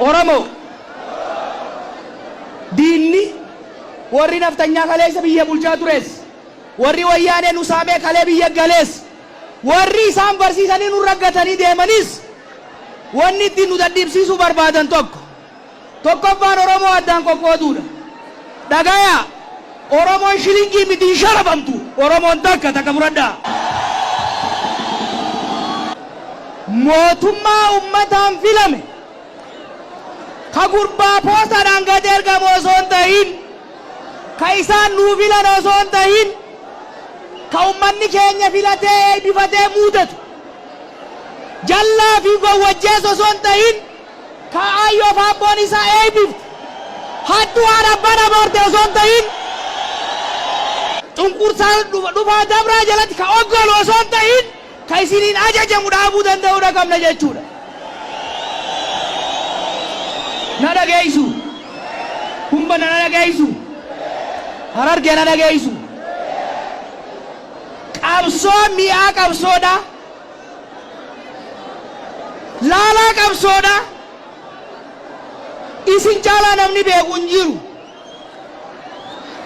Oromo diinni warri naftanyaa kaleessa biyya bulchaa tures, warri wayyaanee nu saamee kalee biyya galees, warri isaan barsiisanii nu raggatanii deemanis wanni ittiin nu dadhibsiisuu barbaadan tokko. Tokkoffaan Oromoo addaan qoqqooduudha. Dhagayaa, Oromoon shilingii miti hin sharafamtu. Oromoon takka takka fudhadhaa. Mootummaa ummataan filame ka gurbaa poostaadhaan gad ergamu osoo hin tahin, ka isaan nuu filan osoo hin tahin, ka ummanni keenya filatee eeybifatee muudatu, jallaa fi gowwajjees osoo hin tahin, ka aayyoof aabboon isaa eeybifte, hattuu haadha abbaan abaarte osoo hin tahin, cunqursaa dhufaa dabraa jalatti ka oggolu osoo hin tahin, ka isiniin ajajamu dhaabuu danda'uudha qabna jechuudha. Na dhageeysu? Humba na dhageeysu? Harargee na dhageeysu? Qabsoo mi'aa qabsoodha. Laalaa qabsoodha. Isin caalaa namni beeku hin jiru.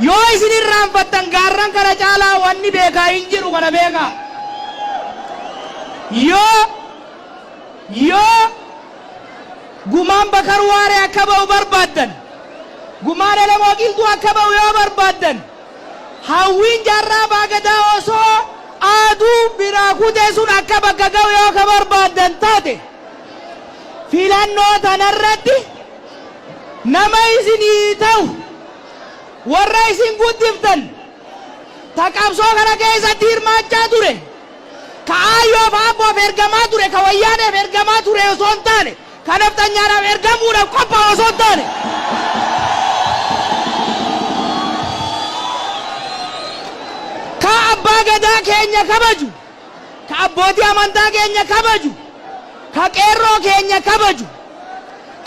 Yoo isin irraanfattan gaarran kana caalaa wanni beekaa hin jiru, kana beekaa. Yoo gumaan Bakar Waaree akka ba'u barbaaddan, gumaan Elemoo Qilxuu akka ba'u yoo barbaaddan, Hawwiin Jaarraa Abbaa Gadaa osoo aaduu biraa kutee sun akka bakka ga'u yoo ka barbaaddan taate, filannoo tanarratti nama isinii ta'u, warra isin guddiftan, ta qabsoo kana keessatti hirmaachaa ture, ka aayyoof aabboof ergamaa ture, ka wayyaaneef ergamaa ture osoo hin taane, ka nafxanyaadhaaf ergamuudhaaf qophaa'u osoo hin taane, ka abbaa gadaa keenya kabaju, ka abbootii amantaa keenya kabaju, ka qeerroo keenya kabaju,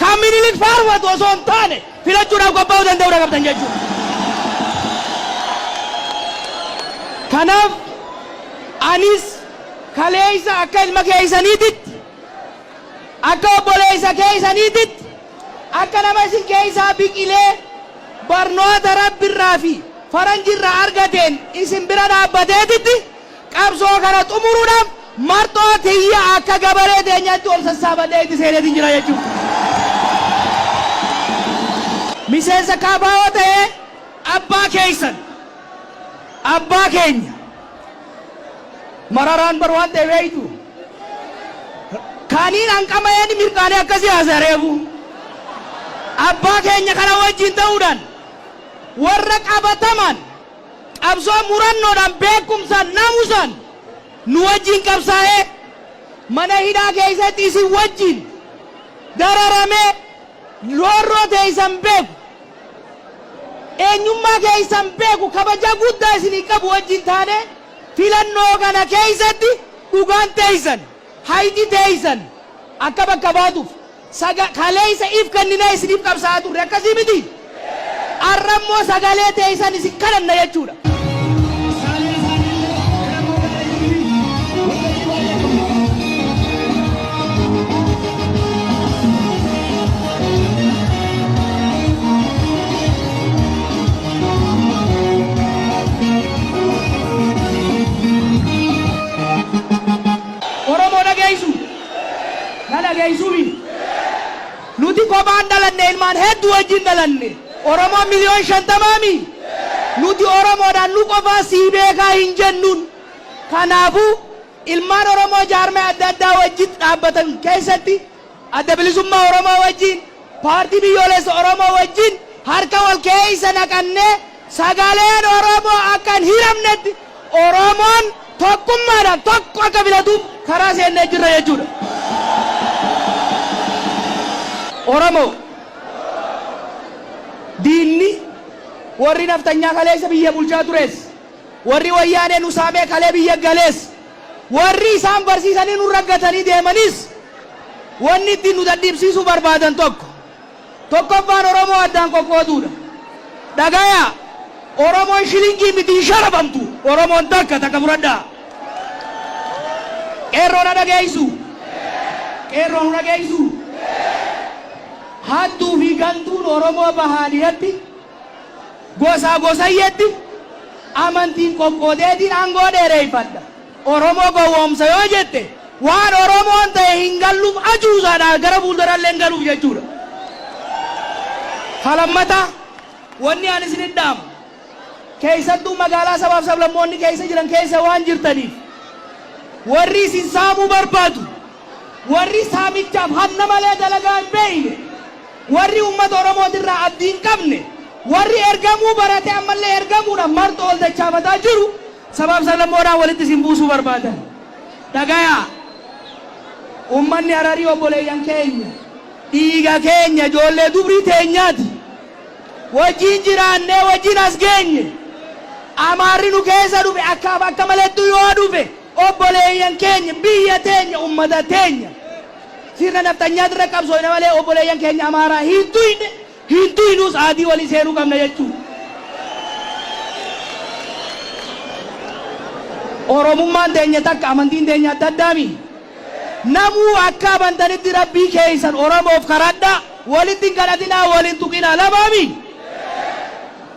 ka Minilik faarfatu osoo hin taane filachuudhaaf qophaa'uu danda'uudha qabdan jechuudha. Kanaaf anis kaleessa akka ilma keessaniititti, akka obboleessa keessaniititti, akka nama isin keessaa biqilee barnoota Rabbirraa fi faranjirraa argateen isin bira dhaabbateetitti, qabsoo kana xumuruudhaaf marxoo tiyya akka gabaree teenyatti ol sassaabadhee itti seeneetiin jira jechuudha. Miseensa KFO ta'ee abbaa keessan, abbaa keenya Mararaan bar waan ta'e beektu. Kaniin hanqama'een mirqaanee akkasii haasa'e reefu. Abbaa keenya kana wajjin ta'uudhaan warra qabatamaan qabsoo murannoodhaan, beekumsaan, naamusaan nu wajjin qabsaa'ee, mana hidhaa keessatti isin wajjin dararamee, roorroo teessan beeku, eenyummaa keessan beeku, kabaja guddaa isinii qabu wajjin taane, filannoo kana keessatti dhugaan teessan, hayxi teessan akka bakka baatuuf saga kaleessa if kenninee isiniif qabsaa'aa turre, akkasii miti? Har'a immoo sagalee teessan isin kadhanna jechuudha. Oromoo dhageessu? Na dhageessuumi? Nuti kophaan dhalanne, ilmaan hedduu wajjin dhalanne. Oromoon miliyoon 50mi? Nuti Oromoodhaan nu qofaa sii beekaa hin jennuun. Kanaafuu ilmaan Oromoo jaarmee adda addaa wajjin dhaabbatan keessatti, Adda Bilisummaa Oromoo wajjin, Paartii Biyyoolessa Oromoo wajjin harka wal keessa naqannee, sagaleen Oromoo akka hin hiramnetti, Oromoon tokkummaadhaan tokko akka filatuuf karaa seennee jirra jechuudha. Oromoo diinni warri naftanyaa kaleessa biyya bulchaa tures, warri wayyaanee nu saamee kalee biyya galees, warri isaan barsiisanii nu raggatanii deemanis wanni ittiin nu dadhibsiisuu barbaadan tokko. Tokkoffaan Oromoo addaan qoqqooduudha. Dhagayaa, Oromoon shilingii miti hin sharafamtu. Oromoon takka takka fudhadhaa. Qeerroo na dhageessu? Qeerroo nu dhageessu? Hattuu fi gantuun Oromoo bahaa dhihatti, gosaa gosayyatti, amantiin qoqqoodeetiin aangoo dheereeffadha. Oromoo gowwoomsa yoo jette, waan Oromoon ta'e hin galluuf, ajuusaadha, gara fuuldurallee hin galuuf jechuudha. Kalammata wanni ani isin dhaamu, keessattuu magaalaa sabaaf sablammoonni keessa jiran keessa waan jirtaniif, warri isin saamuu barbaadu, warri saamichaaf hanna malee dalagaa hin beekne, warri uummata Oromootirraa abdii hin qabne, warri ergamuu barate ammallee ergamuudhaan marxoo ol dachaafataa jiru, sabaaf sablammoodhaan walitti isin buusuu barbaadan. Dhagayaa, uummanni Hararii obboleeyyan keenya, dhiiga keenya, ijoollee dubrii teenyaati. Wajjin jiraannee wajjin as geenye. Amaarri nu keessa dhufe akkaaf akka malettu yoo dhufe, obboleeyyan keenya, biyya teenya, ummata teenya. Sirna nafxanyaatirra qabsoofne malee obboleeyyan keenya Amaaraa hin tuyne, hin tuynuus, aadii walii seenuu qabna jechuudha. Oromummaan teenya takka, amantiin teenya adda addaami. Namuu akka amantanitti rabbii keessan Oromoof karadhaa, walitti hin kadhatinaa, waliin tuqinaa, lamaami.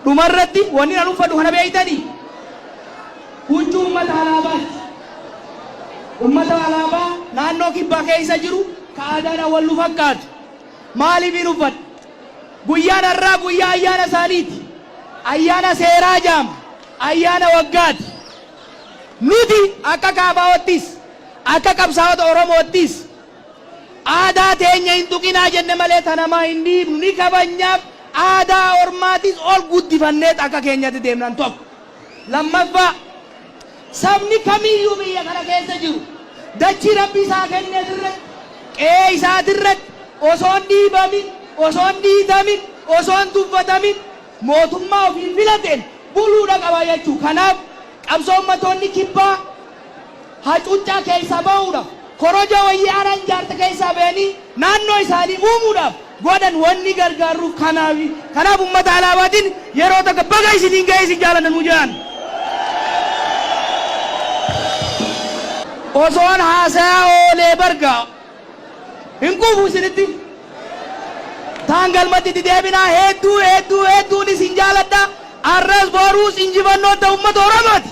Dhumarratti wanni an uffadhu kana beeytanii, huccuu ummata Alaabaati. Ummata Alaabaa naannoo kibbaa keessa jiru ka aadaadhaan wal nu fakkaatu. Maaliif hin uffadhu? Guyyaan har'aa guyyaa ayyaana isaaniiti. Ayyaana seeraa jaama. Ayyaana waggaati. Nuti akka KFOttis, akka qabsaa'ota Oromoottis, aadaa teenya hin tuqinaa jenne malee tanamaa hin dhiibnu, ni kabajnaaf, aadaa ormaatis ol guddifanneet akka keenyatti deemnan tokko. Lammaffaa, sabni kamiyyuu biyya kana keessa jiru dachii Rabbi isaa kenneetirratti, qe'ee isaatirratti osoo hin dhiibamin, osoo hin dhiitamin, osoo hin tuffatamin mootummaa ofiin filateen buluudha qaba jechuu. Kanaaf qabsoo ummatoonni kibbaa hacuuccaa keessaa bahuudhaaf, koroja wayyaanaan ijaarte keessaa bahanii naannoo isaanii uumuudhaaf godhan wanni gargaarruuf kanaafi. Kanaaf ummata Alaabaatiin yeroo tokko baga isiniin ga'ee, isin jaalanna nuu jedhan. Osoon haasayaa oolee bargaa hin quufu isinitti. Taan galmatti itti deebinaa, hedduu hedduu hedduun isin jaaladha. Arras boruus injifannoon ta'u ummata Oromooti.